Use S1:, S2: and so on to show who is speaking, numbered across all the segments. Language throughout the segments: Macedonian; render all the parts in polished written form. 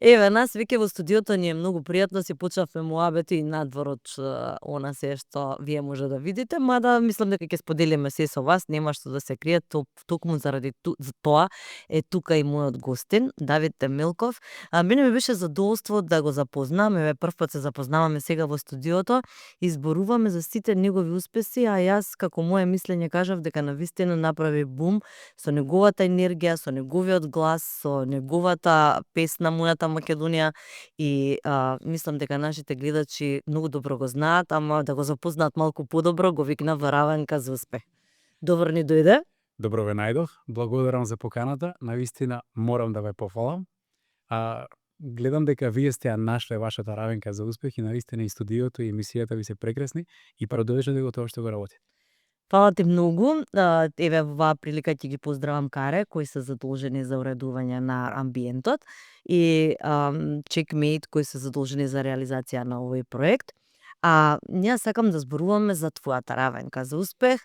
S1: Еве, нас веќе во студиото ни е многу пријатно, си почнавме муабет и надвор од она се што вие може да видите, мада мислам дека ќе споделиме се со вас, нема што да се крие, токму заради за тоа е тука и мојот гостин, Давид Темелков. Мене ми беше задоволство да го запознам, еве првпат се запознаваме сега во студиото, изборуваме за сите негови успеси, а јас како мое мислење кажав дека навистина направи бум со неговата енергија, со неговиот глас, со неговата песна Мојата Македонија и мислам дека нашите гледачи многу добро го знаат, ама да го запознаат малку подобро, го викнав Равенка за успех. Добро ни дојде.
S2: Добро ве најдов. Благодарам за поканата. Навистина морам да ве пофалам. Гледам дека вие сте ја нашле вашата Равенка за успех и навистина и студиото и емисијата ви се прекрасни и продолжете го тоа што го работите.
S1: Фала ти многу. Еве во оваа прилика ќе ги поздравам Каре, кои се задолжени за уредување на амбиентот и Checkmate, кои се задолжени за реализација на овој проект. Ние сакам да зборуваме за твојата Равенка за успех.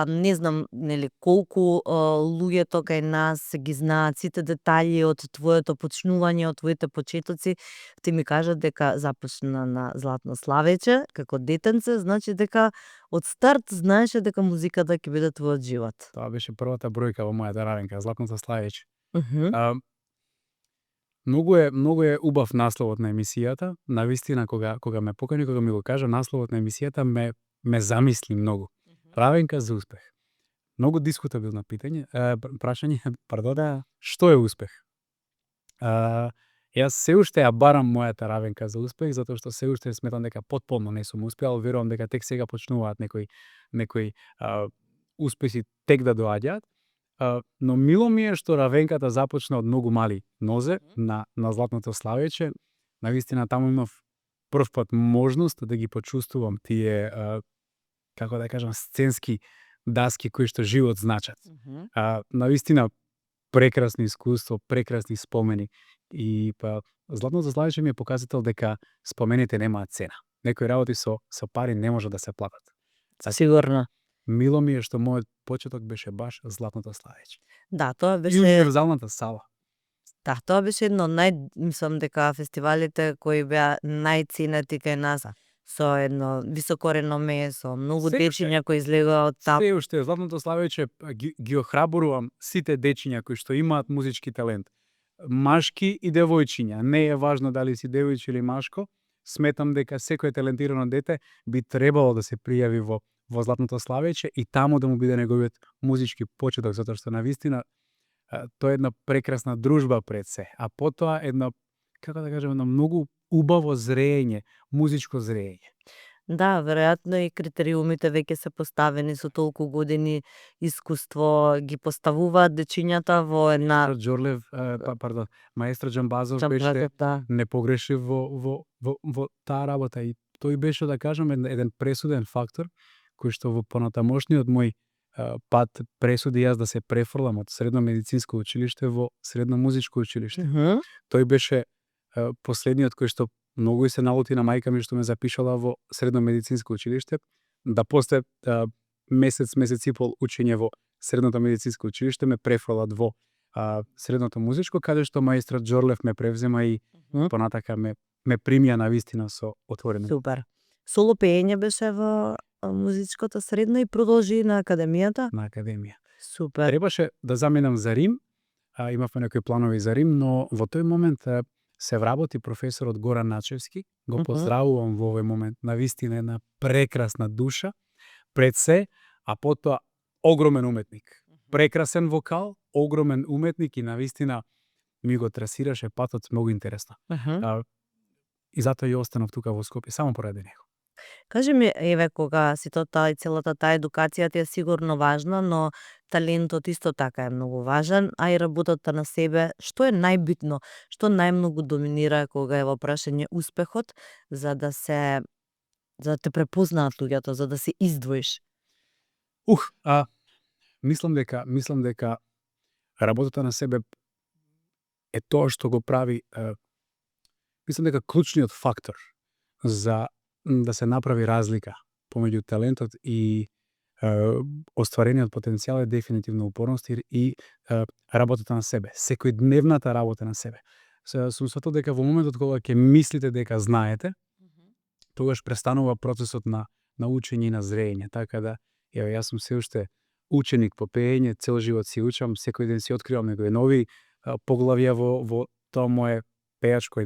S1: Не знам нели колку луѓето кај нас ги знаат сите детали од твоето почнување, од твоите почетоци. Ти ми кажа дека започна на Златно Славече како детенце, значи дека од старт знаеше дека музиката ќе биде твојот живот.
S2: Тоа беше првата бројка во мојата Равенка, Златното Славече. Многу е убав насловот на емисијата. Навистина кога ме покани, кога ми го кажа насловот на емисијата, ме замисли многу. Равенка за успех. Многу дискутабилно прашање, пардон. Што е успех? Јас се уште ја барам мојата Равенка за успех, затоа што се уште сметам дека потполно не сум успеал, верувам дека тек сега почнуваат некои успеси тек да доаѓаат. Но мило ми е што Равенката започна од многу мали нозе на Златното Славече. Навистина таму имав првпат можност да ги почувствувам тие, како да кажам, сценски даски кои што живот значат. Навистина прекрасно искуство, прекрасни спомени и Златното Славече ми е показател дека спомените немаат цена. Некои работи со пари не може да се платат.
S1: Сигурно.
S2: Мило ми е што мојот почеток беше баш Златното Славече.
S1: Да, тоа беше
S2: И универзалната сала.
S1: Да, тоа беше едно мислам дека фестивалите кои беа најценети кај нас, со едно високо реноме, со многу дечиња кои излегоа од таму.
S2: Се уште Златното Славече ги охрабрувам сите дечиња кои што имаат музички талент. Машки и девојчиња, не е важно дали си девојче или машко, сметам дека секој талентирано дете би требало да се пријави во Златното Славече и таму да му биде неговиот музички почеток, затоа што навистина тоа е една прекрасна дружба пред се, а потоа едно, како да кажем, едно многу убаво зреење, музичко зреење.
S1: Да, веројатно и критериумите веќе се поставени со толку години искуство, ги поставуваат дечињата во една...
S2: Маестро Џамбазов беше непогрешив во таа работа и тој беше, да кажем, еден пресуден фактор кој што во понатамошниот мој пат пресуди јас да се префрлам од средно медицинско училиште во средно музичко училиште. Тој беше последниот кој што многу и се налути на мајка ми што ме запишала во средно медицинско училиште, да после месец и пол учење во средното медицинско училиште ме префрлат во средното музичко, каде што маестро Џорлев ме превзема и понатака ме примија навистина со отворено.
S1: Супер. Соло пеење беше во музичкото средно и продолжи на академијата?
S2: На академија.
S1: Супер.
S2: Требаше да заминам за Рим, имавме некои планови за Рим, но во тој момент се вработи професорот Горан Начевски, го поздравувам во овој момент, навистина една прекрасна душа, пред се, а потоа огромен уметник. Прекрасен вокал, огромен уметник и навистина ми го трасираше патот многу интересно. И затоа ја останав тука во Скопје, само поради него.
S1: Кажи ми, еве, кога сето таа и целата таа едукација ти е сигурно важна, но талентот исто така е многу важен, а и работата на себе, што е најбитно, што најмногу доминира кога е во прашање успехот, за да те препознаат луѓето, за да се издвоиш?
S2: Мислам дека работата на себе е тоа што го прави, мислам дека клучниот фактор за да се направи разлика помеѓу талентот и остварениот потенцијал е дефинитивно упорност и работата на себе, секојдневната работа на себе. сум сфатил дека во моментот кога ќе мислите дека знаете, тогаш престанува процесот на учење и на зреење. Така да, јас сум се уште ученик по пеење, цел живот си учам, секој ден си откривам некои нови поглавја во тоа мое пејачко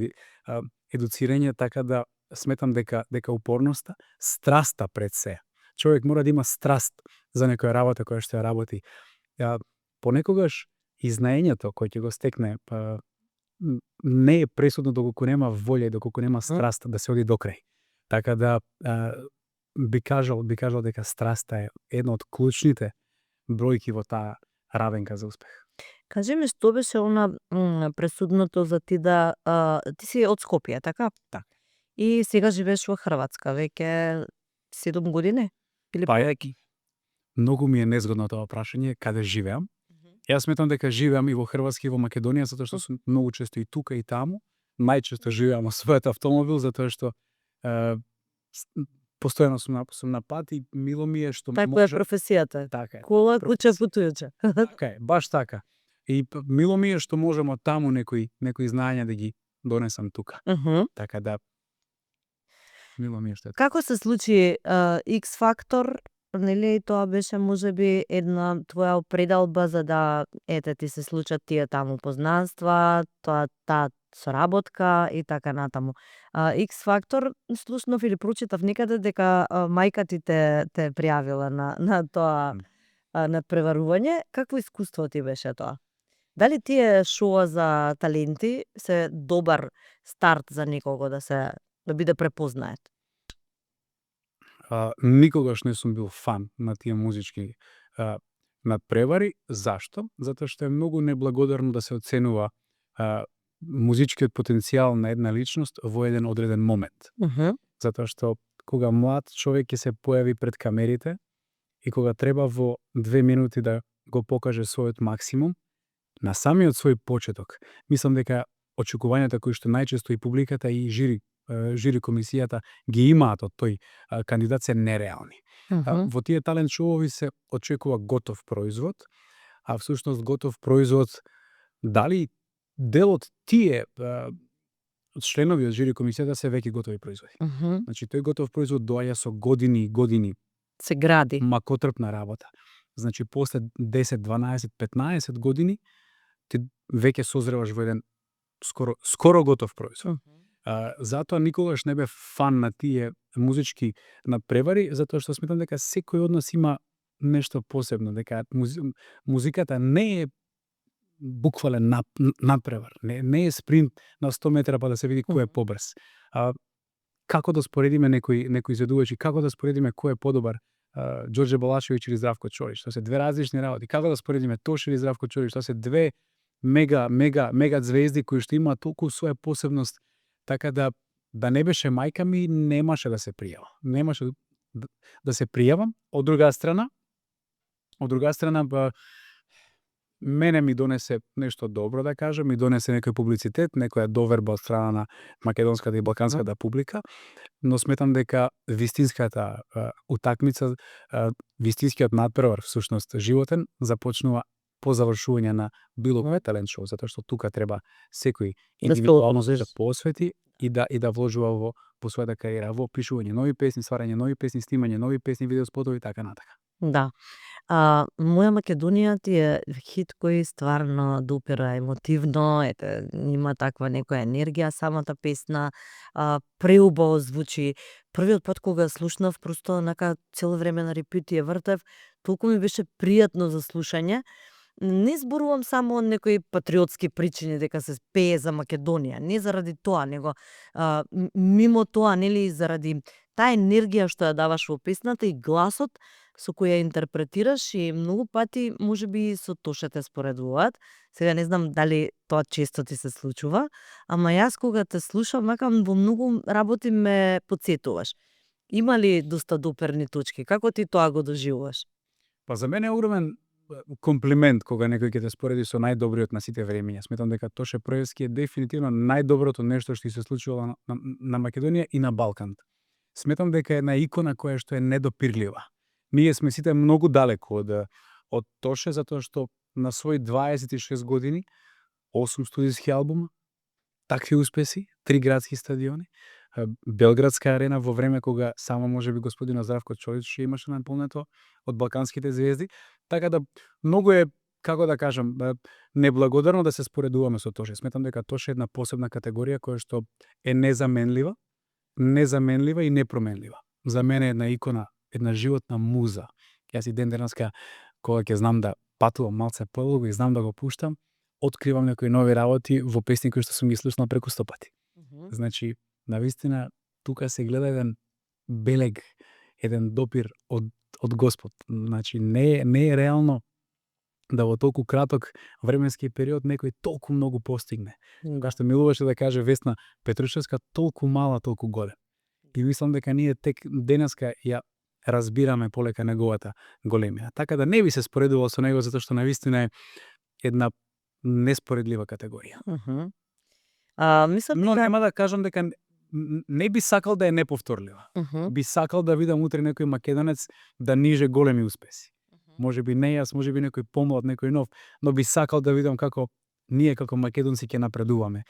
S2: едуцирање, така да сметам дека упорноста, страста пред се. Човек мора да има страст за некоја работа која што ја работи. Понекогаш и знаењето кој ќе го стекне не е пресудно доколку нема волја и доколку нема страст да се оди до крај. Така да би кажал дека страста е една од клучните бројки во таа равенка за успех.
S1: Кажи ми, што беше она пресудното за ти да ти си од Скопје, така?
S2: Така.
S1: И сега живееш во Хрватска веќе 7 години или повеќе?
S2: Многу ми е незгодно тоа прашање, каде живеам. Јас сметам дека живеам и во Хрватска и во Македонија, затоа што сум многу често и тука и таму. Најчесто живеам во својот автомобил, затоа што постојано сум на пат и мило ми е што
S1: Така е професијата.
S2: Така е.
S1: Кола, куќа, путујуче.
S2: Така е, баш така. И мило ми е што можам од таму некои знаења да ги донесам тука. Така да мило ми е што е.
S1: Како се случи X Factor? Нели тоа беше можеби една твоја определба за да ти се случат тие таму познанства, таа соработка и така натаму. X Factor слушнав или прочитав некаде дека мајка ти те пријавила на тоа надпреварување. Какво искуство ти беше тоа? Дали тие шоа за таленти се добар старт за некого да биде препознает?
S2: Никогаш не сум бил фан на тие музички надпревари. Зашто? Затоа што е многу неблагодарно да се оценува музичкиот потенцијал на една личност во еден одреден момент. Затоа што кога млад човек ќе се појави пред камерите и кога треба во 2 минути да го покаже својот максимум, на самиот свој почеток, мислам дека очекувањата кои што најчесто и публиката и жири комисијата ги имаат од тој кандидат се нереални. Во тие талент шоуови се очекува готов производ, а всушност готов производ дали дел од тие членови од жири комисијата се веќе готови производи. Значи тој готов производ доаѓа со години и години
S1: се гради
S2: макотрпна работа. Значи после 10, 12, 15 години ти веќе созреваш во еден скоро готов производ. Затоа никогаш не бев фан на тие музички надпревари, затоа што сметам дека секој од нас има нешто посебно, дека музиката не е буквален надпревар, не е спринт на 100 метра па да се види кој е побрз. Како да споредиме некои изведувачи, како да споредиме кој е подобар, Ѓорđe Балашевиќ или Здравко Чорич, тоа се две различни работи. Како да споредиме Тош или Здравко Чорич, тоа се две мега звезди кои што имаат толку своја посебност, така да не беше мајка ми, немаше да се пријавам. Немаше да се пријавам. Од друга страна, мене ми донесе нешто добро, да кажам, ми донесе некој публицитет, некоја доверба од страна на македонската и балканската публика, но сметам дека вистинската утакмица, вистинскиот надпревар, всушност животен, започнува по завршување на било кој талент шоу, затоа што тука треба секој индивидуално да посвети и да вложува по својата кариера во пишување нови песни, стварање нови песни, снимање нови песни, видеоспотови и така натака.
S1: Да. Моја Македонија ти е хит кој стварно допира емотивно, има таква некоја енергија, самата песна, преубаво звучи. Првиот пат кога слушнав, просто онака цело време на репити ја вртев, толку ми беше пријатно за слушање. Не зборувам само од некои патриотски причини дека се пее за Македонија, не заради тоа, него мимо тоа, нели, заради таа енергија што ја даваш во песната и гласот со кој ја интерпретираш, и многу пати можеби со Тоше те споредуваат. Сега не знам дали тоа често ти се случува, ама јас кога те слушам, во многу работи ме потсетуваш. Има ли доста доперни точки? Како ти тоа го доживуваш?
S2: Па за мене е огромен комплимент кога некој ќе те спореди со најдобриот на сите времиња. Сметам дека Тоше Проевски е дефинитивно најдоброто нешто што се случило на Македонија и на Балкан. Сметам дека е една икона која што е недопирлива. Ние сме сите многу далеку од Тоше, затоа што на своји 26 години, 8 студиски албума, такви успеси, 3 градски стадиони, Белградска арена во време кога само можеби господина Здравко Чојич имаше наполнето од балканските звезди, така да многу е, како да кажам, неблагодарно да се споредуваме со Тоше. Сметам дека Тоше е една посебна категорија која што е незаменлива и непроменлива. За мене е една икона, една животна муза. Јас и ден денеска кога ќе знам да патувам малце подолго и знам да го пуштам, откривам некои нови работи во песни кои што сум ги слушнал преку 100 пати. Значи, навистина тука се гледа еден белег, еден допир од Господ. Значи не е реално да во толку краток временски период некој толку многу постигне. Кога што милуваше да каже Весна Петрушевска, толку мала, толку голем. И мислам дека ние тек денеска ја разбираме полека неговата големина. Така да не би се споредувал со него затоа што навистина е една неспоредлива категорија.
S1: Мислам
S2: Но нема да кажам дека не би сакал да е неповторлива. Би сакал да видам утре некој македонец да ниже големи успеси. Можеби не јас, можеби некој помлад, некој нов, но би сакал да видам како ние како македонци ќе напредуваме.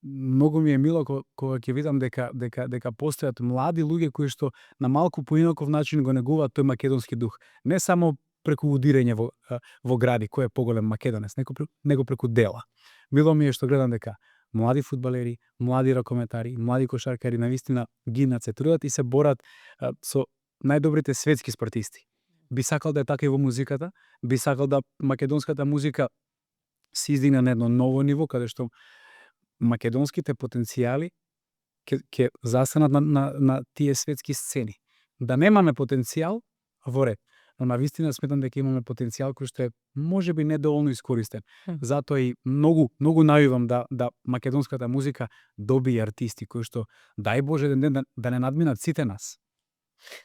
S2: Многу ми е мило кога ќе видам дека постојат млади луѓе кои што на малку поинаков начин го негуваат тој македонски дух. Не само преку удирање во гради кој е поголем македонец, него преку дела. Мило ми е што гледам дека млади фудбалери, млади ракометари, млади кошаркари навистина гинат, се трудат и се борат со најдобрите светски спортисти. Би сакал да е така и во музиката, би сакал да македонската музика се издигне на едно ново ниво, каде што македонските потенцијали ќе застанат на тие светски сцени. Да немаме потенцијал, во ред, но навистина сметам дека имаме потенцијал кој што е можеби недоволно искористен. Затоа и многу најувам да македонската музика добие артисти кои што дај Боже еден ден да не надминат сите нас.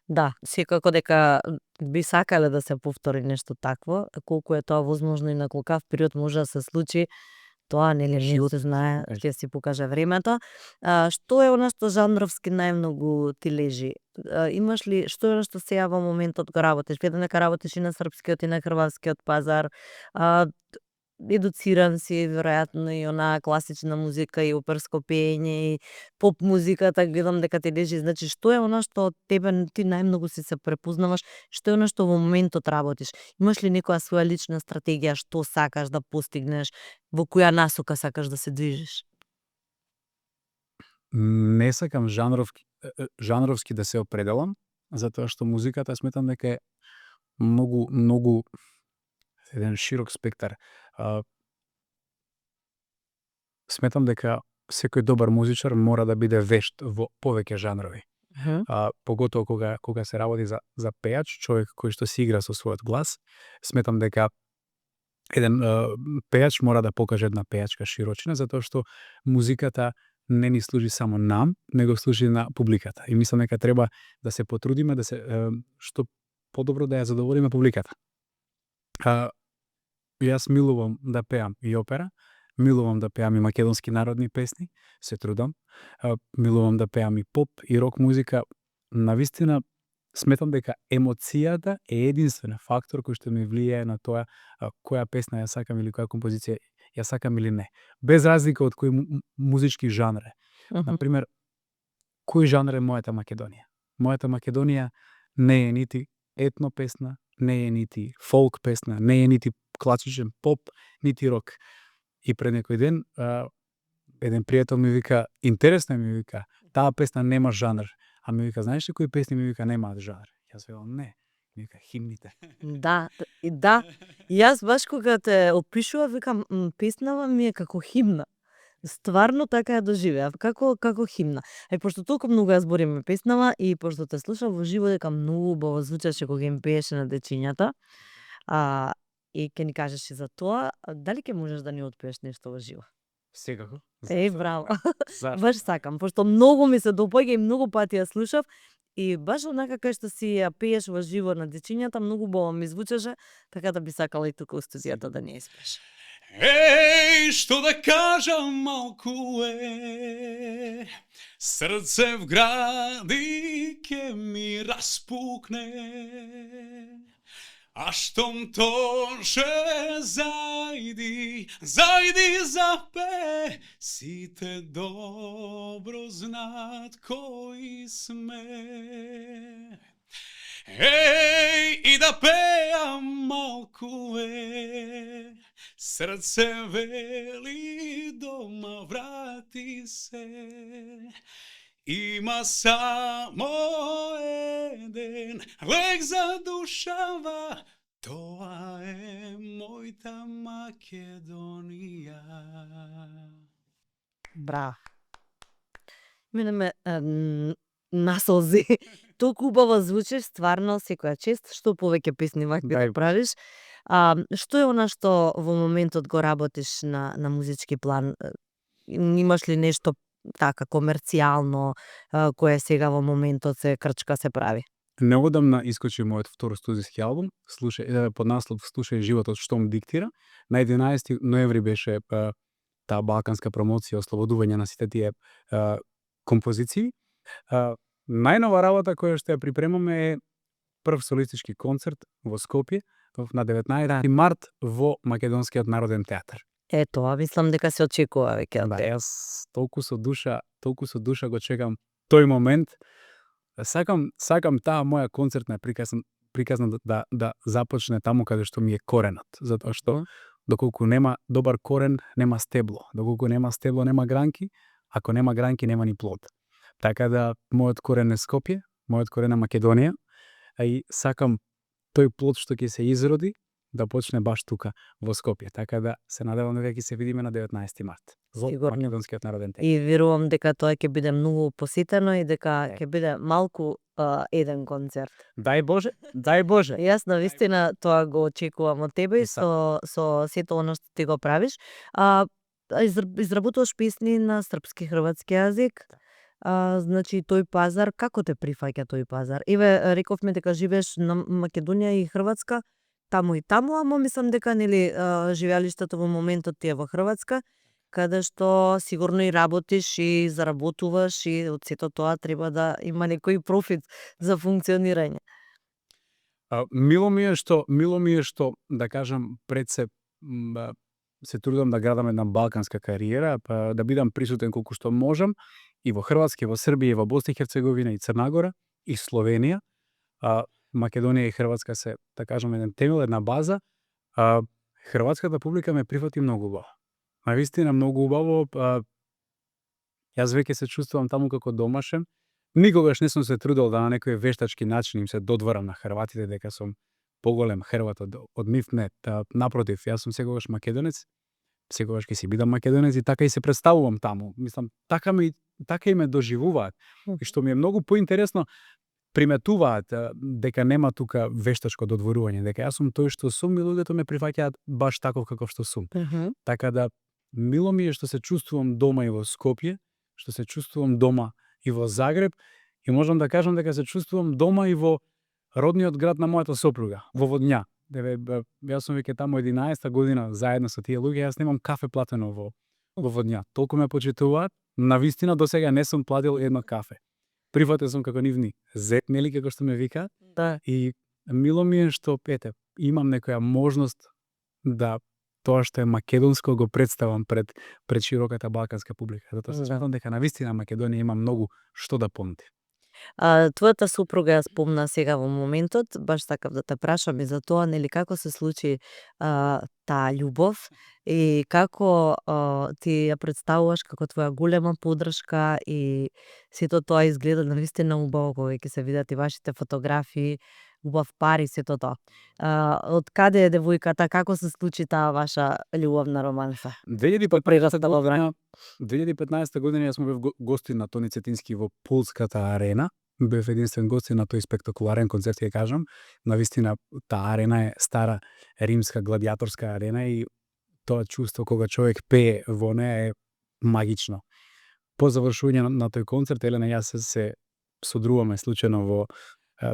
S1: Да, секако дека би сакале да се повтори нешто такво, колку е тоа возможно и на колкав период може да се случи, тоа нели не се знае, ќе си покаже времето. Што е она што жанровски најмногу ти лежи? Имаш ли што е она што сега во моментот го работиш? Видам дека работиш и на српскиот и на хрватскиот пазар. Едуциран си, веројатно и она класична музика и оперско пеење и поп музиката, гледам дека ти лежи. Значи, што е она што тебе ти најмногу се препознаваш, што е она што во моментот работиш? Имаш ли некоја своја лична стратегија што сакаш да постигнеш, во која насока сакаш да се движиш?
S2: Не сакам жанровски да се определам, затоа што музиката сметам дека е многу еден широк спектар. Сметам дека секој добар музичар мора да биде вешт во повеќе жанрови. Поготово кога се работи за пејач, човек кој што си игра со својот глас, сметам дека еден пејач мора да покаже една пејачка широчина, затоа што музиката не ни служи само нам, него служи на публиката. И мислам дека треба да се потрудиме да се што подобро да ја задоволиме публиката. Јас милувам да пеам и опера, милувам да пеам и македонски народни песни, се трудам. Милувам да пеам и поп и рок музика. Навистина сметам дека емоцијата е единствен фактор кој што ми влијае на тоа која песна ја сакам или која композиција ја сакам или не. Без разлика од кој музички жанр е. Например, кој жанр е мојата Македонија? Мојата Македонија не е нити етно песна, не е нити фолк песна, не е нити класичен поп, нити рок. И пред некој ден еден пријател ми вика, интересно ми вика, таа песна нема жанр. А ми вика, знаеш ли кои песни ми вика немаат жанр? Јас велам не. Ми вика химните.
S1: Да. Јас баш кога те опишува викам песнава ми е како химна. Стварно така ја доживеав, како химна. Пошто толку многу ја збориме песнава и пошто те слушав во живо дека многу убаво звучеше кога им пееше на дечињата. И ќе ни кажеш и за тоа, дали ќе можеш да ни отпееш нешто во живо?
S2: Секако.
S1: Браво. Баш сакам, пошто многу ми се допаѓа и многу пати ја слушав и баш онака кај што си ја пееш во живо на дечињата, многу убаво ми звучеше, така да би сакала и тука во студијата да не испееш.
S3: Еј, што да кажам малку е, срце в гради ке ми распукне. a štom toše zajdi, zajdi zape, si te dobro znat koji sme. Ej, i da pejam malku, srce veli doma vrati se. Ima samo eden lek za dušava, тоа е мојта Македонија.
S1: Браво. Мене ме насолзи. Толку убаво звучиш, стварно, секоја чест, што повеќе песни вакви да
S2: Дај.
S1: правиш. Што е она што во моментот го работиш на музички план? Имаш ли нешто така комерцијално кое сега во моментот се крчка се прави?
S2: Неодамна искочи мојот втор студиски албум, под наслов Слушај животот што му диктира. На 11 ноември беше таа балканска промоција, ослободување на сите тие композиции. Најнова работа која што ја припремаме е прв солистички концерт во Скопје на 19 март во Македонскиот народен театар.
S1: Тоа мислам дека се очекува веќе.
S2: Да, јас толку со душа го чекам тој момент. Сакам таа моја концертна приказна да започне таму каде што ми е коренот, затоа што доколку нема добар корен, нема стебло. Доколку нема стебло, нема гранки, ако нема гранки, нема ни плод. Така да мојот корен е Скопје, мојот корен е Македонија, а и сакам тој плод што ќе се изроди да почне баш тука во Скопје. Така да се надевам дека ќе се видиме на 19 март во
S1: Сигурно.
S2: Македонскиот народен театар.
S1: И верувам дека тоа ќе биде многу посетено и дека ќе биде малку еден концерт.
S2: Дај Боже, дај Боже.
S1: Јас навистина тоа го очекувам од тебе
S2: И
S1: со сето оно што ти го правиш. Изработуваш песни на српски, хрватски јазик. Значи тој пазар, како те прифаќа тој пазар? Еве рековме дека живееш на Македонија и Хрватска, таму и таму, ама мислам дека нели живеалиштето во моментот ти е во Хрватска, каде што сигурно и работиш и заработуваш и од сето тоа треба да има некој профит за функционирање.
S2: Мило ми е што да кажам пред се трудам да градам една балканска кариера, па да бидам присутен колку што можам и во Хрватска, и во Србија, и во Босна и Херцеговина, и Црна Гора, и Словенија. Македонија и Хрватска се, да кажам, еден темел, една база. Хрватската публика ме прифати многу убаво. Навистина многу убаво. Јас веќе се чувствувам таму како домашен. Никогаш не сум се трудел да на некој вештачки начин им се додворам на хрватите дека сум поголем хрват од нив. Не, напротив, јас сум секогаш македонец, секогаш ќе си бидам македонец и така и се представувам таму. Мислам, така и ме доживуваат. И што ми е многу поинтересно, приметуваат дека нема тука вештачко додворување, дека јас сум тој што сум и луѓето ме прифаќаат баш таков каков што сум. Така да мило ми е што се чувствувам дома и во Скопје, што се чувствувам дома и во Загреб, и можам да кажам дека се чувствувам дома и во родниот град на мојата сопруга, во Водња. Јас сум веќе таму 11-та година заедно со тие луѓе, јас немам кафе платено во Водња. Толку ме почитуваат, навистина досега не сум платил едно кафе. Прифатен сум како нивни зет, нели, како што ме викаат.
S1: Да.
S2: И мило ми е што, имам некоја можност да тоа што е македонско го представам пред широката балканска публика. Затоа се сметам дека навистина Македонија има многу што да понуди.
S1: Твојата супруга ја спомна сега во моментот, баш сакав да те прашам и за тоа, нели, како се случи таа љубов и како ти ја представуваш како твоја голема поддршка и сето тоа изгледа навистина убаво кога ќе се видат и вашите фотографии, убав пар и сето тоа. Од каде е девојката, како се случи таа ваша љубовна романса?
S2: 2015 година јас бев гостин на Тони Цетински во Пулската арена. Бев единствен гостин на тој спектакуларен концерт, ќе кажам. Навистина таа арена е стара римска гладиаторска арена и тоа чувство кога човек пее во неа е магично. По завршување на тој концерт, Елена и јас се содруваме случајно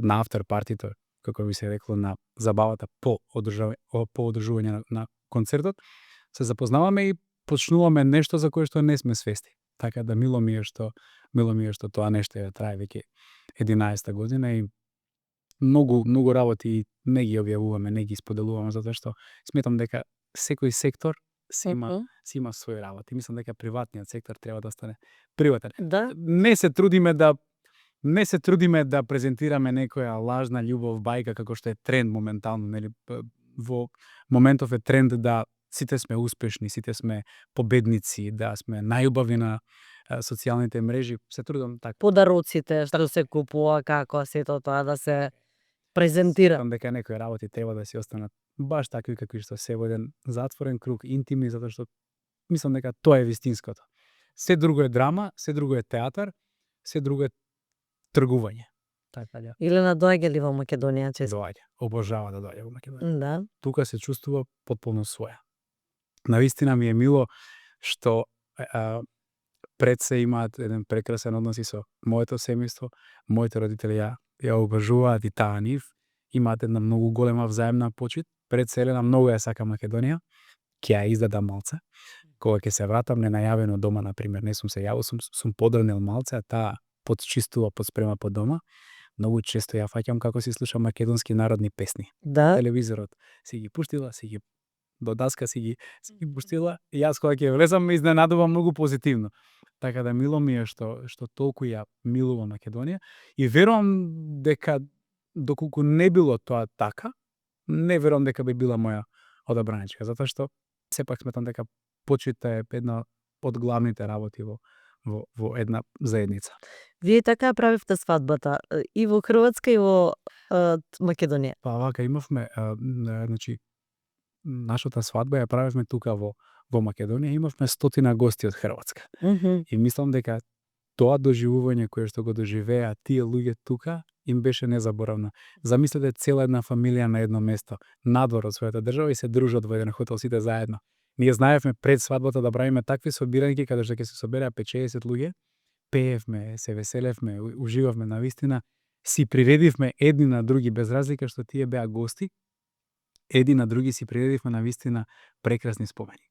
S2: на афтер партито, како би се рекло, на забавата по одржување на концертот. Се запознаваме и почнуваме нешто за кое што не сме свести. Така да мило ми е што тоа нешто ја трае веќе 11-та година и многу работи не ги објавуваме, не ги споделуваме затоа што сметам дека секој сектор си има своји работи. Мислам дека приватниот сектор треба да остане приватен.
S1: Да.
S2: Не се трудиме да презентираме некоја лажна љубов бајка како што е тренд моментално, нели? Во моментов е тренд да сите сме успешни, сите сме победници, да сме најубави на социјалните мрежи. Се трудам така.
S1: Подароците што се купува, како сето тоа да се презентира.
S2: Сметам дека некои работи треба да си останат баш такви какви што се во еден затворен круг, интимни, затоа што мислам дека тоа е вистинското. Се друго е драма, се друго е театар, се друго е тргување. Така да.
S1: Илена доаѓа ли во Македонија често?
S2: Доаѓа. Обожава да доаѓа во Македонија.
S1: Да.
S2: Тука се чувствува потполно своја. Навистина ми е мило што пред се имаат еден прекрасен однос и со моето семејство, моите родители ја обожуваат и таа нив, имаат една многу голема взаемна почит. Пред се Елена многу ја сака Македонија, ќе ја издадам малце. Кога ќе се вратам ненајавено дома, на пример, не сум се јавил, сум подранил малце, а таа подчистува, подспрема по дома. Многу често ја фаќам како си слушам македонски народни песни.
S1: Да.
S2: Телевизорот си ги пуштила, си ги до даска си ги пуштила, и јас кога ќе влезам ме изненадува многу позитивно. Така да мило ми е што толку ја милува Македонија и верувам дека доколку не било тоа така, не верувам дека би била моја одабраничка, затоа што сепак сметам дека почита е една од главните работи во една заедница.
S1: Вие така правевте свадбата и во Хрватска и во Македонија.
S2: Па вака имавме, значи нашата свадба ја правевме тука во Македонија, имавме 100 гости од Хрватска. И мислам дека тоа доживување кое што го доживеа тие луѓе тука им беше незаборавно. Замислете цела една фамилија на едно место, надвор од својата држава и се дружат во еден хотел сите заедно. Ние знаевме пред свадбата да правиме такви собирањки каде што ќе се собереа 5-60 луѓе, пеевме, се веселевме, уживавме навистина, си приредивме едни на други без разлика што тие беа гости, едни на други си приредивме навистина прекрасни спомени.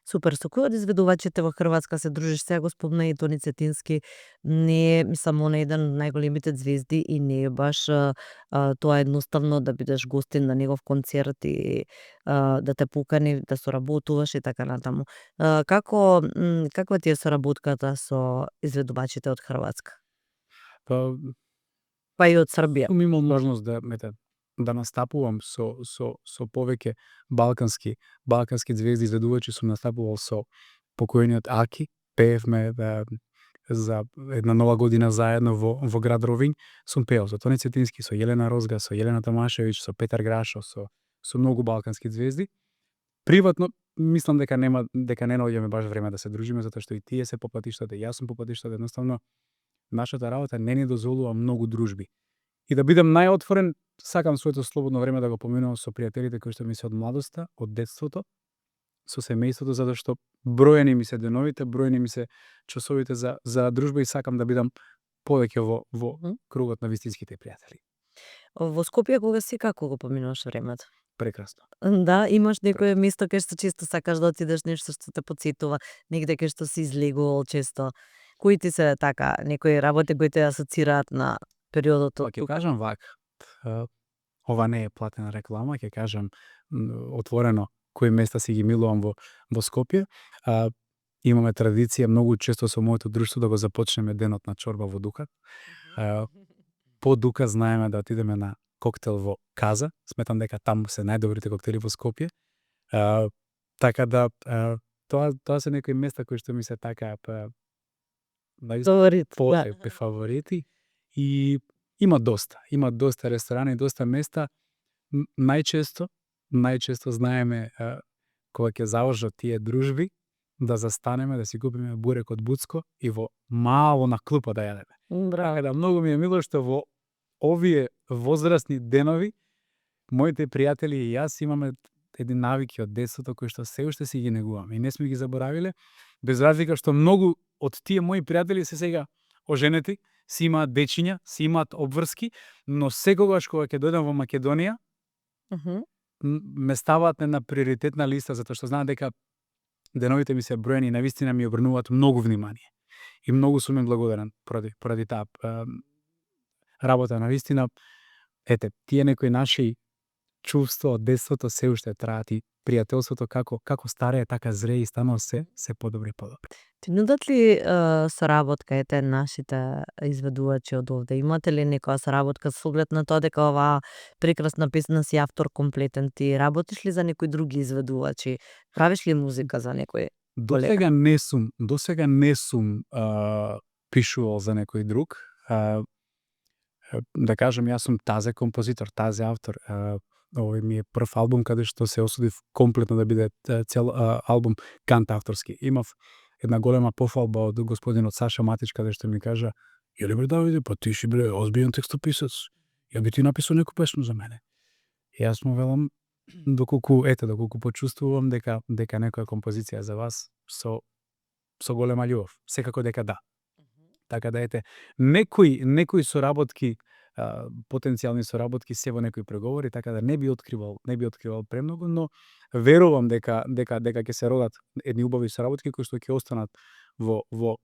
S1: Супер, со кој од изведувачите во Хрватска се дружиш? Сега го спомна и Тони Цетински, не е, мислам, он е еден од најголемите звезди и не е баш тоа едноставно да бидеш гостин на негов концерт и да те покани да соработуваш и така натаму. Каква ти е соработката со изведувачите од Хрватска? Па и од Србија.
S2: Сум имал можност да настапувам со повеќе балкански звезди изведувачи, сум настапувал со покојниот Аки, пеевме за една нова година заедно во град Ровин, сум пеел со Тони Цетински, со Јелена Розга, со Јелена Томашевиќ, со Петар Грашо, со многу балкански звезди. Приватно мислам дека не наоѓаме баш време да се дружиме, затоа што и тие се по патиштата, и јас сум по патиштата, едноставно нашата работа не ни дозволува многу дружби. И да бидам најотворен, сакам своето слободно време да го поминувам со пријателите кои што ми се од младоста, од детството, со семејството, затоа што броени ми се деновите, броени ми се часовите за дружба и сакам да бидам повеќе во кругот на вистинските пријатели.
S1: Во Скопје кога си, како го поминуваш времето?
S2: Прекрасно.
S1: Да, имаш некое место кај што често сакаш да отидеш, нешто што те потсетува, негде кај што си излегувал често. Кои ти се така некои работи кои те асоцираат на периодот од
S2: Ќе кажам вака. Ова не е платена реклама, ќе кажам отворено кои места си ги милувам во Скопје. Имаме традиција многу често со моето друштво да го започнеме денот на чорба во Дука. По Дука знаеме да отидеме на коктел во Каза. Сметам дека таму се најдобрите коктели во Скопје. Така да тоа се некои места кои што ми се така фаворити. И има доста ресторани, доста места. Најчесто знаеме кога ќе завршат тие дружби да застанеме да си купиме бурек од Буцко и во мало на клупа да јадеме.
S1: Браво.
S2: Да, многу ми е мило што во овие возрастни денови моите пријатели и јас имаме едни навики од детството кои што се уште си ги негуваме и не сме ги заборавиле, без разлика што многу од тие мои пријатели се сега оженети, си имаат дечиња, си имаат обврски, но секогаш кога ќе дојдам во Македонија, ме ставаат на приоритетна листа затоа што знаат дека деновите ми се броени и навистина ми обрнуваат многу внимание. И многу сум им благодарен поради таа работа. Навистина ете, тие некои наши чувства од детството се уште траат и пријателството како старее, така зрее и станува се подобри и подобри.
S1: Ти нудат ли соработка, ете, нашите изведувачи од овде? Имате ли некоја соработка со оглед на тоа дека оваа прекрасна песна си автор комплетен? Ти работиш ли за некои други изведувачи? Правиш ли музика за некој?
S2: Досега не сум пишувал за некој друг. Да кажем, јас сум тазе композитор, тазе автор. Овој ми е прв албум каде што се осудив комплетно да биде цел албум кантавторски. Имав една голема пофалба од господинот Саша Матич каде што ми кажа: "Јеле бре Давиде, па ти си бре озбиljен текстописец. Ја би ти написал некоја песна за мене." И јас му велам, доколку почувствувам дека некоја композиција за вас со голема љубов, секако дека да. Така да ете, некои соработки, потенцијални соработки се во некои преговори, така да не би откривал премногу, но верувам дека ќе се родат едни убави соработки кои што ќе останат во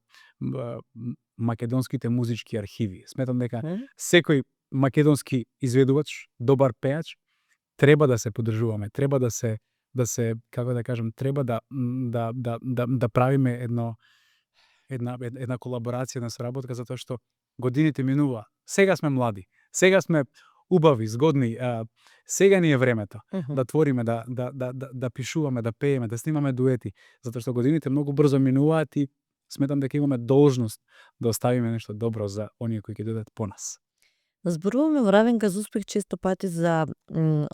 S2: македонските музички архиви. Сметам дека секој македонски изведувач, добар пеач, треба да се поддржуваме, треба да се како да кажем, треба да правиме една колаборација, една соработка, затоа што годините минува. Сега сме млади, сега сме убави, згодни, сега ни е времето да твориме, да пишуваме, да пееме, да снимаме дуети, затоа што годините многу брзо минуваат и сметам дека имаме должност да оставиме нешто добро за оние кои ќе дојдат по нас.
S1: Зборуваме во Равенка за успех често пати за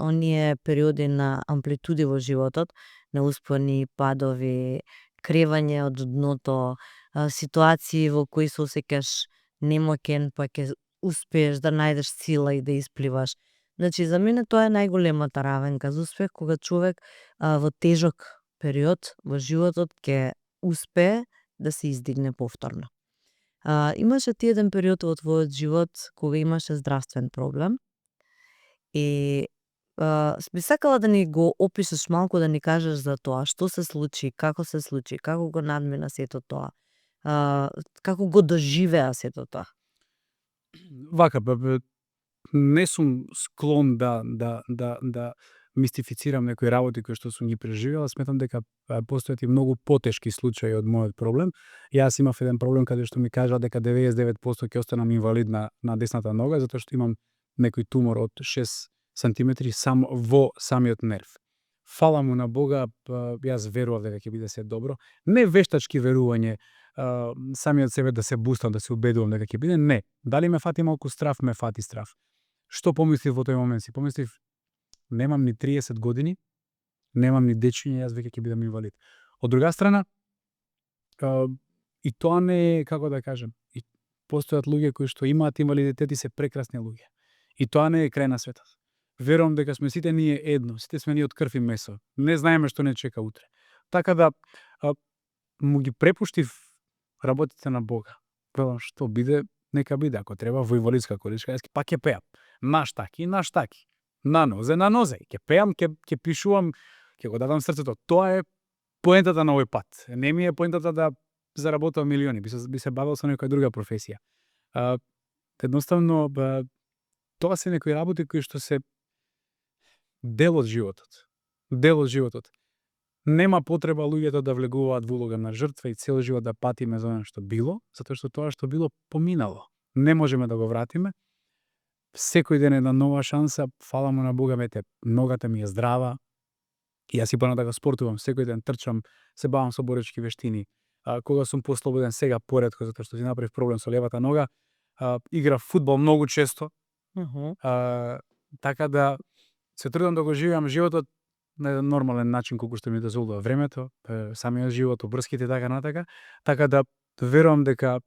S1: оние периоди на амплитуди во животот, на успони, падови, кревање од дното, ситуации во кои се осеќаш немоќен, па ќе успееш да најдеш сила и да испливаш. Значи, за мене тоа е најголемата равенка за успех, кога човек во тежок период во животот ќе успее да се издигне повторно. Имаше ти еден период во твојот живот кога имаше здравствен проблем и би сакала да ни го опишеш малку, да ни кажеш за тоа, што се случи, како го надмина сето тоа, како го доживеа сето тоа.
S2: Вака, не сум склон да мистифицирам некои работи кои што сум ги преживел. Сметам дека постојат и многу потешки случаи од мојот проблем. Јас имав еден проблем каде што ми кажа дека 99% ќе останам инвалид на десната нога, затоа што имам некој тумор од 6 сантиметри во самиот нерв. Фала му на Бога, јас верував дека ќе биде се добро. Не вештачки верување, самиот себе да се бустам, да се убедувам дека ќе биде, не. Дали ме фати малку страв, ме фати страв. Што помислив во тој момент? Си помислив, немам ни 30 години, немам ни дечиња, јас веќе ќе бидам инвалид. Од друга страна, и тоа не е, како да кажем, и постојат луѓе кои што имаат инвалидитет и се прекрасни луѓе. И тоа не е крај на светот. Верувам дека сме сите ние едно, сите сме ние од крв и месо. Не знаеме што не чека утре. Така да му ги препуштив работите на Бога. Велам, што биде, нека биде. Ако треба во инвалидска количка, јас пак ќе пеам. Наш таки. На нозе. Ќе пеам, ќе пишувам, ќе го дадам срцето. Тоа е поентата на овој пат. Не ми е поентата да заработам милиони. Би се бавил со некоја друга професија. Едноставно, тоа се некои работи кои што се дел од животот. Нема потреба луѓето да влегуваат во улога на жртва и цел живот да патиме за она што било, затоа што тоа што било поминало. Не можеме да го вратиме. Секој ден една нова шанса, фала му на Бога, мете, ногата ми е здрава. И јас си да го спортувам, секој ден трчам, се бавам со боречки вештини. Кога сум послободен, сега поретко, затоа што си направив проблем со левата нога, играв фудбал многу често. Така да се трудам да го живеам животот на еден нормален начин колку што ми дозволува времето, самиот живот, обврските така натака. Така да верувам дека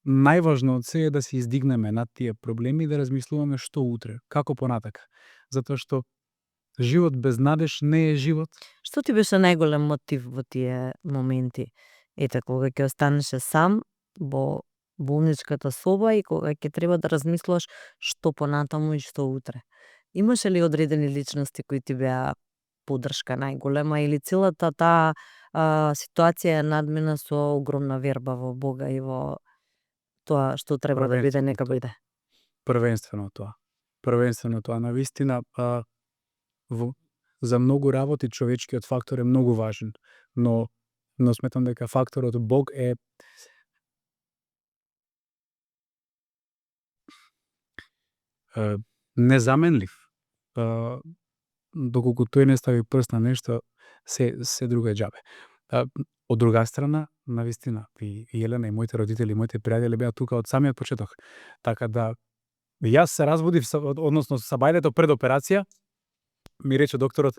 S2: најважно од се е да се издигнеме над тие проблеми и да размислуваме што утре, како понатака. Затоа што живот без надеж не е живот.
S1: Што ти беше најголем мотив во тие моменти? Ете, кога ќе останеше сам во болничката соба и кога ќе треба да размислуваш што понатаму и што утре. Имаше ли одредени личности кои ти беа поддршка најголема или целата таа ситуација надмина со огромна верба во Бога и во тоа што треба да биде, нека биде?
S2: првенствено тоа. Првенствено тоа навистина за многу работи човечкиот фактор е многу важен, но сметам дека факторот Бог е незаменлив. Доколку тој не стави прст на нешто, се друго е џабе. Од друга страна, навистина, и Елена, и моите родители, и моите пријатели беа тука од самиот почеток. Така да, јас се разводив, односно сабајдето пред операција, ми рече докторот,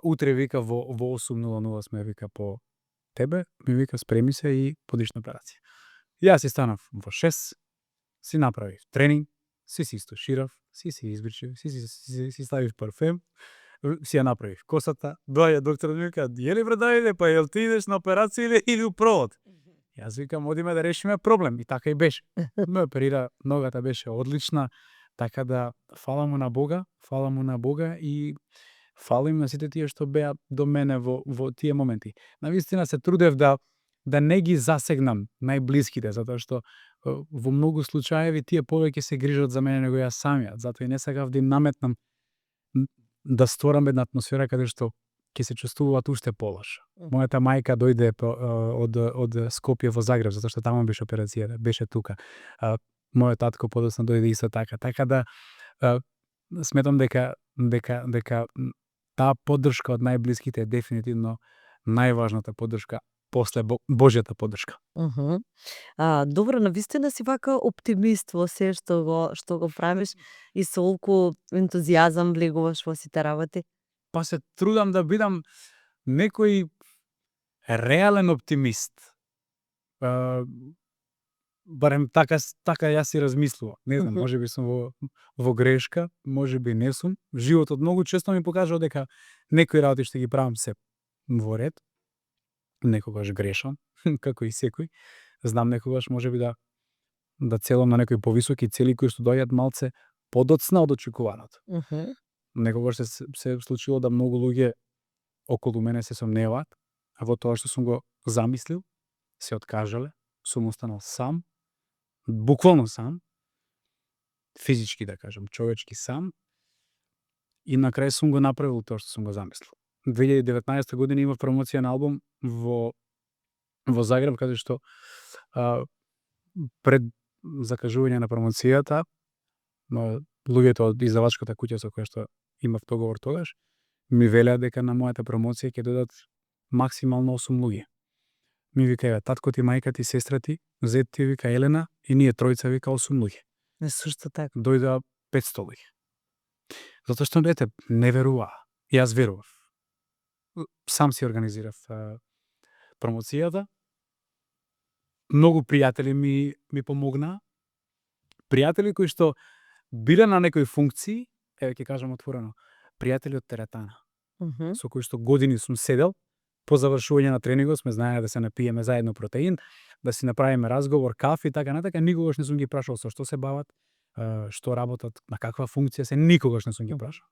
S2: утре вика во 8:00 сме вика по тебе, ми вика спреми се и подиш на операција. Јас си станав во 6, си направив тренинг, си истуширав, си избричив, си ставив парфем, си ја направив косата, доаѓа докторот ми вика, јели бре Давиде, па јел ти идеш на операција или у провод? Јас викам, одиме да решиме проблем, и така и беше. Ме оперира, ногата беше одлична, така да фала му на Бога и фалим на сите тие што беа до мене во тие моменти. Навистина се трудев да не ги засегнам најблиските, затоа што во многу случаеви тие повеќе се грижат за мене него јас самиот, затоа и не сакав да им наметнам да створам една атмосфера каде што ќе се чувствуваат уште полош. Мојата мајка дојде од Скопје во Загреб, затоа што таму беше операцијата, беше тука. Мојот татко подоцна дојде исто така. Така да сметам дека таа поддршка од најблиските е дефинитивно најважната поддршка после Божјата поддршка.
S1: Добро, навистина си вака оптимист во се што го правиш и со толку ентузијазам влегуваш во сите работи.
S2: Па се трудам да бидам некој реален оптимист. Барем така јас си размислувам. Не знам, можеби сум во грешка, можеби не сум. Животот многу често ми покажува дека некои работи што ги правам се во ред, некогаш грешам, како и секој. Знам некогаш можеби да целам на некои повисоки цели кои што доаѓаат малце подоцна од очекуваното. Некогаш се случило да многу луѓе околу мене се сомневаат, а во тоа што сум го замислил, се откажале, сум останал сам, буквално сам, физички да кажам, човечки сам, и на крај сум го направил тоа што сум го замислил. 2019 година имав промоција на албум во Загреб, каде што пред закажување на промоцијата, луѓето од издавачката куќа со која што имав договор тогаш, ми велеа дека на мојата промоција ќе додат максимално 8 луѓе. Ми вика, татко ти, мајка ти, сестра ти, зет ти, вика Елена, и ние тројца, вика 8 луѓе.
S1: Сушто така.
S2: Дојда 500 луѓе. Затоа што не веруваа. Јас верував. Сам си организирав промоцијата. Многу пријатели ми помогнаа. Пријатели кои што биле на некои функции, ќе кажам отворено, пријатели од теретана, со кои што години сум седел, по завршување на тренингот сме знаеле да се напиеме заедно протеин, да си направиме разговор, кафе и така натака, никогаш не сум ги прашал со што се бават, што работат, на каква функција се, никогаш не сум ги прашал.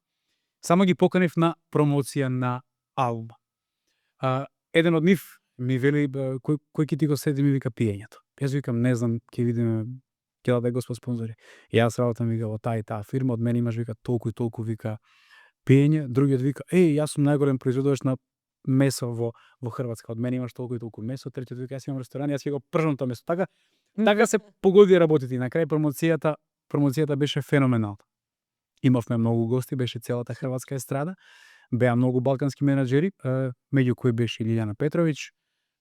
S2: Само ги поканив на промоција на албум. Еден од нив ми вели, кој ќе ти го следи, ми вика пиењето. Јас викам, не знам, ќе видиме, ќе даде Господ спонзори. Јас работам, вика, во таа и таа фирма, од мене имаш, вика, толку и толку, вика, пиење. Другиот вика, јас сум најголем производувач на месо во Хрватска, од мене имаш толку и толку месо. Третиот вика, јас имам ресторан, јас ќе го пржам тоа месо. Така се погоди работите. И на крај промоцијата беше феноменална. Имавме многу гости, беше целата хрватска естрада, беа многу балкански менаџери, меѓу кои беше Илјана Петровиќ,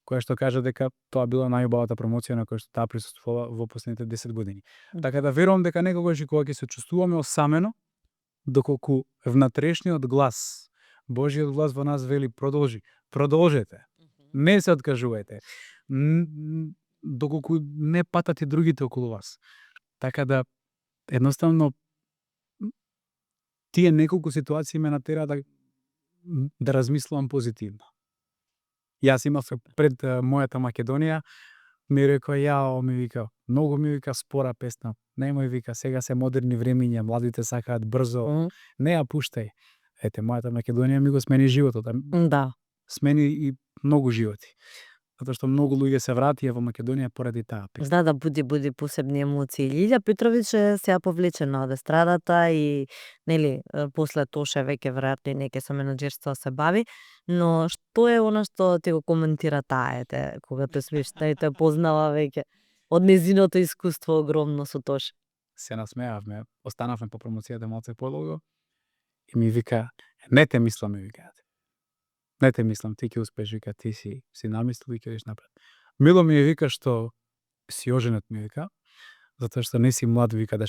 S2: која што кажа дека тоа била најубавата промоција на која што таа присуствувала во последните 10 години. Така да верувам дека некогаш и кога ќе се чувствуваме осамено, доколку внатрешниот глас, Божјиот глас во нас вели продолжете, не се откажувајте, доколку не патат и другите околу вас. Така да, едноставно, тие неколку ситуации ме натера да размислувам позитивно. Јас имав пред мојата Македонија, ми рекоа, ми вика, многу ми вика спора песна, немој, вика, сега се модерни времиња, младите сакаат брзо, не ја пуштај. Ете, мојата Македонија ми го смени животот.
S1: Да.
S2: Смени и многу животи. затоа што многу луѓе се вратија во Македонија поради таа песна.
S1: Да, да буди посебни емоции. Лилја Петровиќ е сега повлечена од естрадата и нели после Тоше веќе веројатно и неќе со менаџерство се бави, но што е она што ти го коментира таа кога те свиш, те познава веќе од незиното искуство огромно со Тоше.
S2: Се насмеавме, останавме по промоцијата малце подолго и ми вика, не те мислам, ми викаат. Не те мислам, ти ќе успееш, вика, ти си намислил и ќе одиш напред. Мило ми е, вика, што си оженет, ми вика, затоа што не си млад, вика, да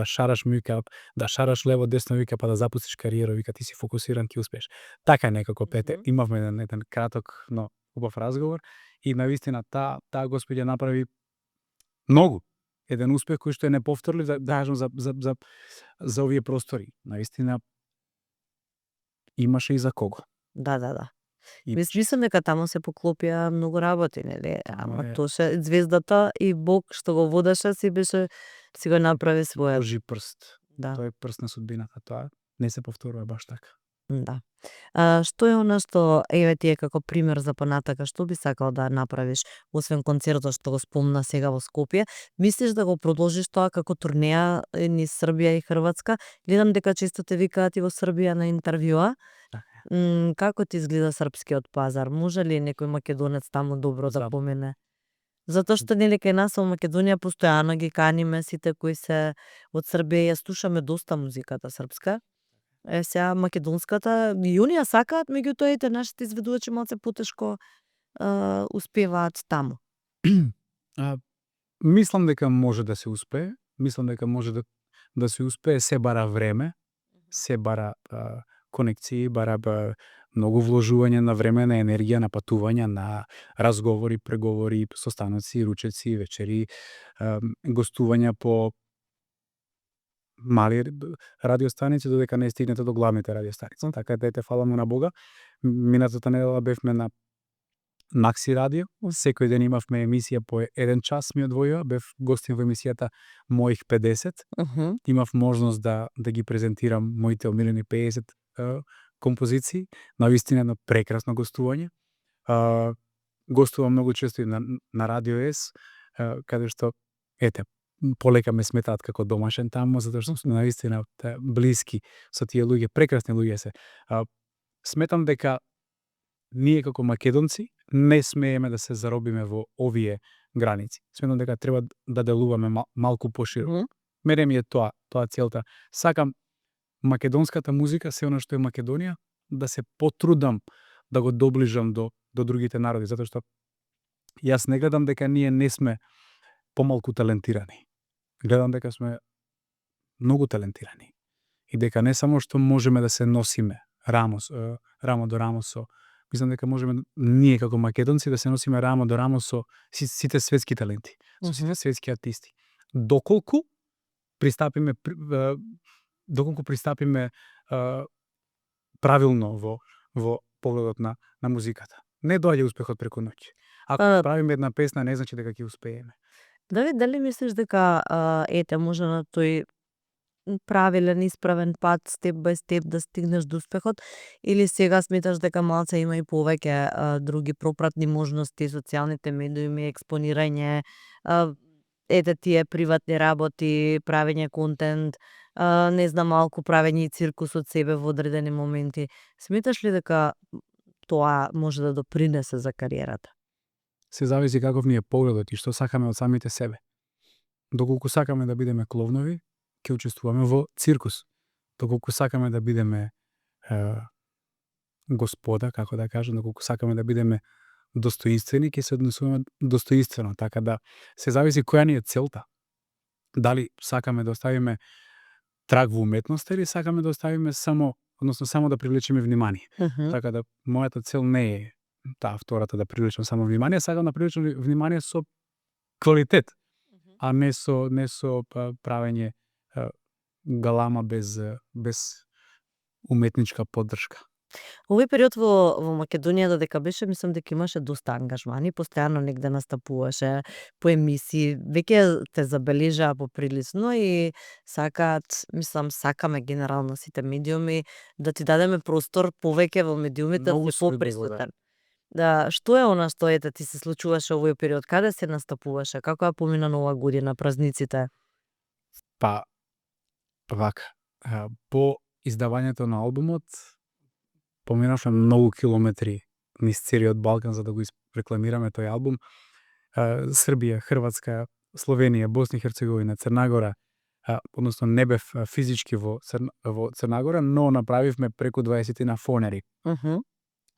S2: шараш, ми вика, да шараш лево десно, вика, па да запустиш кариера, вика, ти си фокусиран, ќе успееш. Така некако пете, имавме еден краток, но убав разговор и навистина таа господја направи многу. Еден успех кој што е неповторлив, да кажам за овие простори. Навистина имаше и за кого.
S1: Да.
S2: И
S1: Мислам дека таму се поклопија многу работи, нели? Ама
S2: е.
S1: Тоше звездата и Бог што го водеше си го направи своја.
S2: Божи прст.
S1: Да.
S2: Тој е прст на судбината, тоа не се повторува баш така.
S1: Да. Што е она што еве тие како пример за понатака, што би сакал да направиш освен концертот што го спомна сега во Скопје? Мислиш да го продолжиш тоа како турнеја низ Србија и Хрватска? Гледам дека често те викаат и во Србија на интервјуа. Како ти изгледа српскиот пазар? Може ли некој македонец таму добро да
S2: Зап-
S1: помине? Затоа што нели кај нас во Македонија постојано ги каниме сите кои се од Србија, ја слушаме доста музиката српска. Сега македонската, и оние сакаат, меѓутоа ете нашите изведувачи малце потешко успеваат таму.
S2: Мислам дека може да се успее, мислам дека може да се успее, се бара време, се бара конекции, бара многу вложување на време, на енергија, на патување, на разговори, преговори, состаноци, ручеци, вечери, гостувања по мали радиостаници додека не стигнете до главните радиостаници. Така да фала му на Бога. Минатата недела бевме на Макси радио, секој ден имавме емисија по 1 час ми одвојува, бев гостин во емисијата Моих 50. Имав можност да ги презентирам моите омилени 50 композиции, навистина едно прекрасно гостување. Гостувам многу често и на Радио С, каде што полека ме сметаат како домашен таму, затоа што сме навистина блиски со тие луѓе, прекрасни луѓе се. Сметам дека ние како македонци не смееме да се заробиме во овие граници. Сметам дека треба да делуваме малку пошироко. Мене ми е тоа целта. Сакам македонската музика, се она што е Македонија, да се потрудам да го доближам до другите народи, затоа што јас не гледам дека ние не сме помалку талентирани. Гледам дека сме многу талентирани. И дека не само што можеме да се носиме рамо до рамо со, мислам дека можеме ние како македонци да се носиме рамо до рамо со сите светски таленти, со сите светски артисти. Доколку пристапиме правилно во погледот на музиката. Не доаѓа успехот преку ноќ. Ако правиме една песна, не значи дека ќе успееме.
S1: Давид, дали мислиш дека може на тој правилен, исправен пат, степ бај степ да стигнеш до успехот, или сега сметаш дека малце има и повеќе други пропратни можности, социјалните медиуми, експонирање, тие приватни работи, правење контент, не знам, малку правење и циркус од себе во одредени моменти. Сметаш ли дека тоа може да допринесе за кариерата?
S2: Се зависи каков ни е погледот и што сакаме од самите себе. Доколку сакаме да бидеме кловнови, ќе учествуваме во циркус. Доколку сакаме да бидеме господа, како да кажам, доколку сакаме да бидеме достоинствени, ќе се однесуваме достоинствено, така да се зависи која ни е целта. Дали сакаме да оставиме траг во уметноста или сакаме да оставиме само да привлечеме внимание. Така да мојата цел не е таа втората, да привлечам само внимание, сакам да привлечам внимание со квалитет, а не со правење галама без уметничка поддршка.
S1: Овој период во Македонија додека беше, мислам дека имаше доста ангажмани, постојано негде настапуваше по емисии, веќе те забележаа поприлично и сакаме генерално сите медиуми да ти дадеме простор повеќе во медиумите да си поприсутен. Да, што е она што ти се случуваше овој период? Каде се настапуваше? Како ја помина нова година, празниците?
S2: Па, вака, по издавањето на албумот, поминавме многу километри низ целиот Балкан за да го рекламираме тој албум. Србија, Хрватска, Словенија, Босна и Херцеговина, Црна-Гора, односно не бев физички во Црна-Гора, но направивме преку 20 на фонери.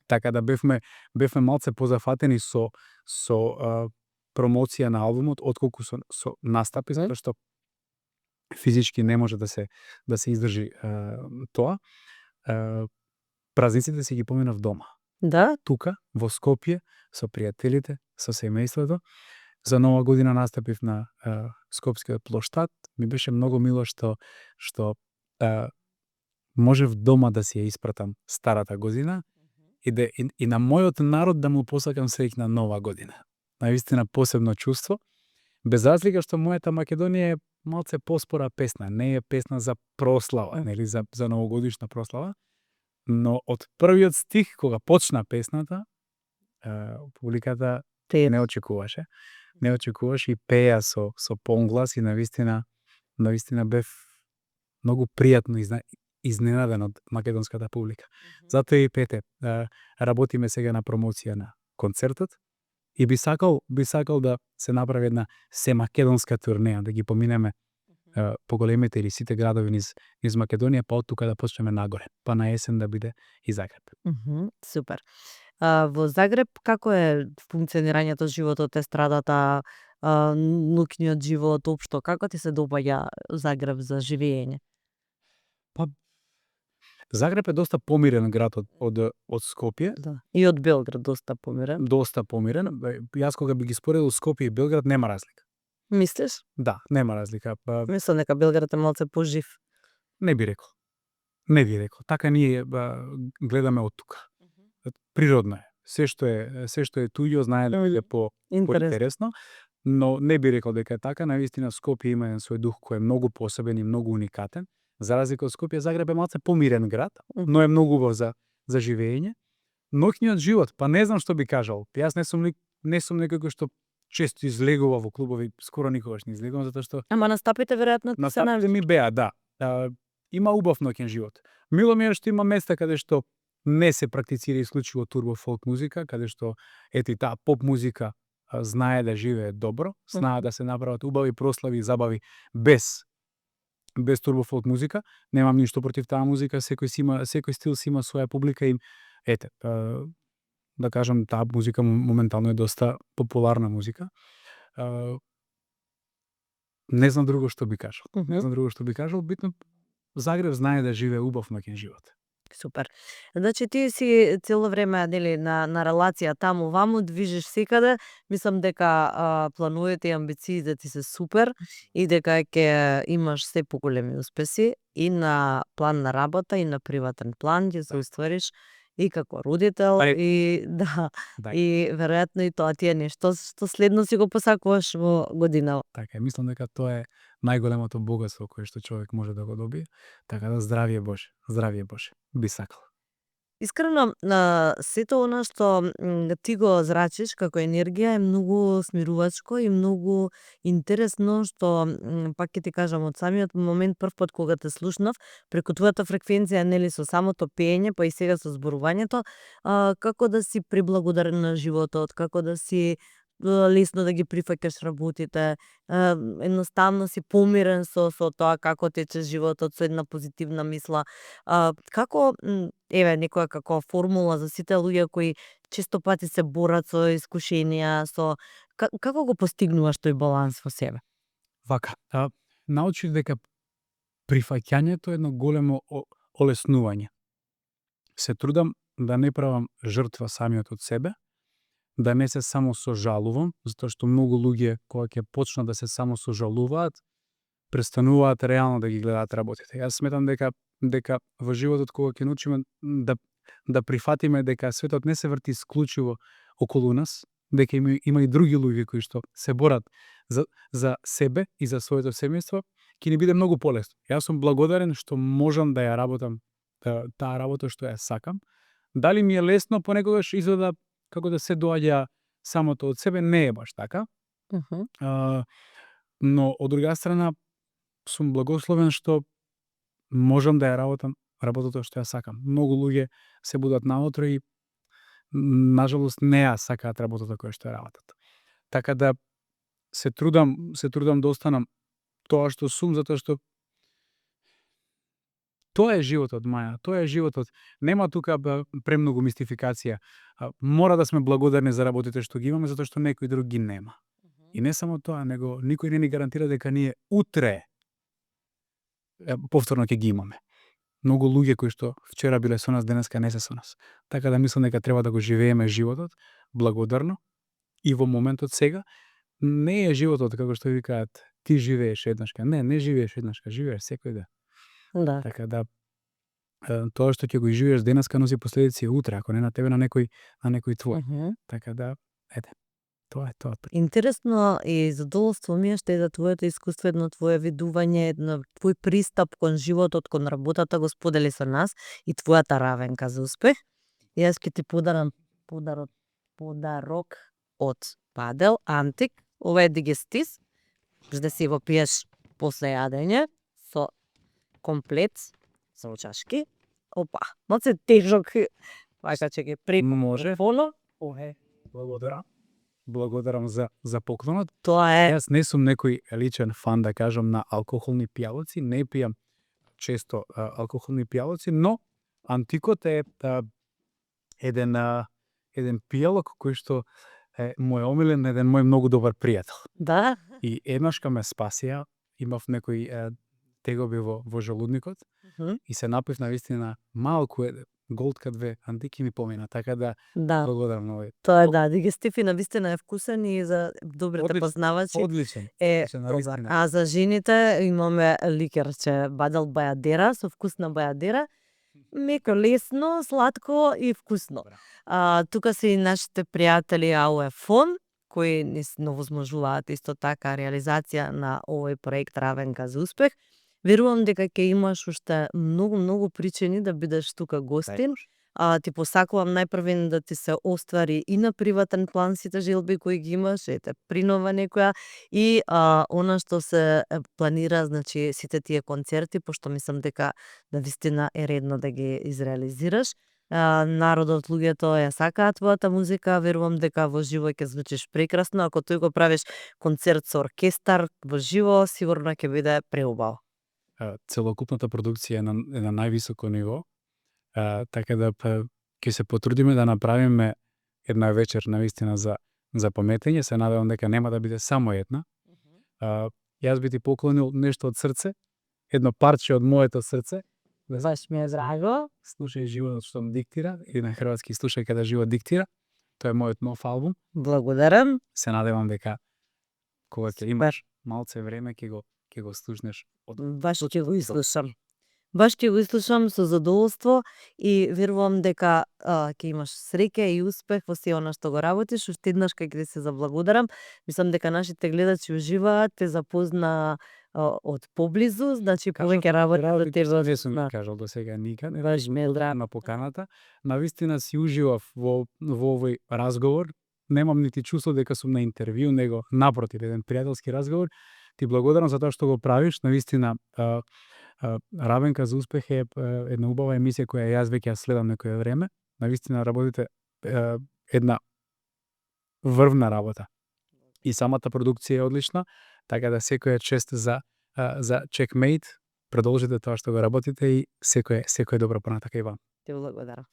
S2: Така да бевме малце позафатени со промоција на албумот отколку со настапи, затоа што физички не може да се издржи тоа. Празниците си ги поминав дома.
S1: Да?
S2: Тука, во Скопје, со пријателите, со семејството. За Нова година настапив на Скопскиот плоштад. Ми беше многу мило што можев дома да си ја испратам старата година и на мојот народ да му посакам среќна Нова година. Наистина посебно чувство. Без разлика што мојата Македонија е малце поспора песна, не е песна за прослава, нели за новогодишна прослава, но од првиот стих кога почна песната, публиката не очекуваше и пеа со понглас и навистина бев многу пријатно изненаден од македонската публика. Затоа и пете, работиме сега на промоција на концертот и би сакал да се направи една семакедонска турнеја, да ги поминеме по големите или сите градови низ Македонија, па од тука да почнеме нагоре, па на есен да биде и Загреб.
S1: Супер. Во Загреб како е функционирањето, животот, естрадата, ноќниот живот, општо, како ти се допаѓа Загреб за живење?
S2: Па, Загреб е доста помирен град од Скопје.
S1: Да. И од Белград доста помирен.
S2: Доста помирен. Јас кога би ги споредил Скопје и Белград, нема разлика.
S1: Мислиш?
S2: Да, нема разлика.
S1: Мислам дека Белград е малце пожив.
S2: Не би рекол. Така ние гледаме од тука. Природно е. Се што е туѓо знае да е поинтересно, но не би рекол дека е така. Навистина Скопје има еден свој дух кој е многу посебен и многу уникатен. За разлика од Скопје, Загреб е малце помирен град, но е многу убав за живење. Ноќниот живот, па не знам што би кажал. Јас не сум некој што често излегува во клубови, скоро никогаш не излегувам затоа што
S1: Ама настапите веројатно ти се
S2: настапите ми беа, да. Има убав ноќен живот. Мило ми е што има места каде што не се практицира исклучиво турбо фолк музика, каде што таа поп музика знае да живее добро, знае да се направат убави прослави и забави без турбо фолк музика. Немам ништо против таа музика, секој стил си има своја публика и да кажам, таа музика моментално е доста популарна музика. Не знам друго што би кажал. Битно, Загреб знае да живее убав ноќен живот.
S1: Супер. Значи ти си цело време нели на релација таму ваму, движиш секаде. Мислам дека плановите и амбициите ти се супер и дека ќе имаш се поголеми успеси и на план на работа и на приватен план ќе се оствариш и како родител и и веројатно и тоа ти е нешто што следно си го посакуваш во година.
S2: Така, мислам дека тоа е најголемото богатство кое што човек може да го добие, така да здравје Боже, би сакал.
S1: Искрено, сето она што ти го зрачиш како енергија е многу смирувачко и многу интересно, што пак ќе ти кажам од самиот момент прв пат кога те слушнав, преку твојата фреквенција, нели, со самото пеење, па и сега со зборувањето, како да си преблагодарен на животот, како да си лесно да ги прифаќаш работите, едноставно си помирен со тоа како тече животот, со една позитивна мисла. Како, некоја како формула за сите луѓе кои често пати се борат со искушенија, како го постигнуваш тој баланс во себе?
S2: Вака, научив дека прифаќањето е едно големо олеснување. Се трудам да не правам жртва самиот од себе, да не се само сожалувам, затоа што многу луѓе кога ќе почнат да се само сожалуваат, престануваат реално да ги гледаат работите. Јас сметам дека во животот кога ќе научиме да прифатиме дека светот не се врти исклучиво околу нас, дека има и други луѓе кои што се борат за себе и за своето семејство, ќе ни биде многу полесно. Јас сум благодарен што можам да ја работам таа работа што ја сакам. Дали ми е лесно, понекогаш изгледа како да се доаѓа самото од себе, не е баш така. Но од друга страна сум благословен што можам да ја работам работата што ја сакам. Многу луѓе се будат наутро и нажалост не ја сакаат работата која што ја работат. Така да се трудам да останам тоа што сум, затоа што тоа е животот, Маја, тоа е животот. Нема тука премногу мистификација. Мора да сме благодарни за работите што ги имаме, затоа што некој друг ги нема. И не само тоа, него никој не ни гарантира дека ние утре повторно ќе ги имаме. Многу луѓе кои што вчера биле со нас, денеска не се со нас. Така да мислам дека треба да го живееме животот благодарно и во моментот сега. Не е животот како што викаат ти живееш еднашка. Не живееш еднашка, живееш секој ден.
S1: Да.
S2: Така да тоа што ќе го живееш денеска носи последици утре, ако не на тебе, на некој твој. Така да, ете, тоа е тоа.
S1: Интересно и задоволство ми е што е твоето искуство, едно твое видување, едно твој пристап кон животот, кон работата го сподели со нас и твојата равенка за успех. Јас ќе ти подарам подарок од Падел Антик. Ова е дигестис, да си го пиеш после јадење со комплет со чашки. Опа, малце тежок. Вака ќе ги преку телефонот.
S2: Благодарам за поклонот.
S1: Тоа е.
S2: Јас не сум некој личен фан, да кажам, на алкохолни пијалоци, не пијам често алкохолни пијалоци, но Антикот е еден пијалок кој што е мој омилен, еден мој многу добар пријател.
S1: Да.
S2: И еднашка ме спасија, имав некој тегоби во желудникот и се напив навистина малку голтка две Антики ми помина, така да благодарам многу.
S1: Тоа е да, дигестив и навистина е вкусен и за добрите познавачи.
S2: Одличен.
S1: А за жените имаме ликерче Бадел Бајадера со вкусна бајадера. Меко, лесно, сладко и вкусно. Тука се и нашите пријатели АОЕ Фон, кои ни овозможуваат исто така реализација на овој проект Равенка за успех. Верувам дека ќе имаш уште многу причини да бидеш тука гостин. Ти посакувам најпрвен да ти се оствари и на приватен план сите желби кои ги имаш, ете принова некоја и она што се планира, значи сите тие концерти, пошто мислам дека навистина е редно да ги изреализираш. Народот, луѓето ја сакаат твојата музика, верувам дека во живо ќе звучиш прекрасно, ако тој го правиш концерт со оркестар во живо, сигурно ќе биде преубаво.
S2: Целокупната продукција е на највисоко ниво, така да ќе се потрудиме да направиме една вечер навистина за паметење. Се надевам дека нема да биде само една. Јас би ти поклонил нешто од срце, едно парче од моето срце.
S1: Баш ми е драго.
S2: Слушај животот што ме диктира, или на хрватски слушај када живот диктира. Тоа е мојот нов албум.
S1: Благодарам.
S2: Се надевам дека кога ќе имаш малце време ќе го слушнеш.
S1: Баш ќе го изслушам. Баш ќе го изслушам со задоволство и верувам дека ќе имаш среќа и успех во се она што го работиш. Уште еднаш ќе се заблагодарам. Мислам дека нашите гледачи уживаат, те запозна од поблизу, значи повеќе работи за
S2: не сум кажал до сега никаде.
S1: Баш ме
S2: на поканата. Навистина си уживав во овој разговор. Немам нити чувство дека сум на интервју, него напротив, еден пријателски разговор. Ти благодарам за тоа што го правиш. Навистина Равенка за успех е една убава емисија која јас веќе ја следам некое време. Навистина работите една врвна работа. И самата продукција е одлична, така да секоја чест за Checkmate. Продолжите тоа што го работите и секој добро понатака и вам.
S1: Ти благодарам.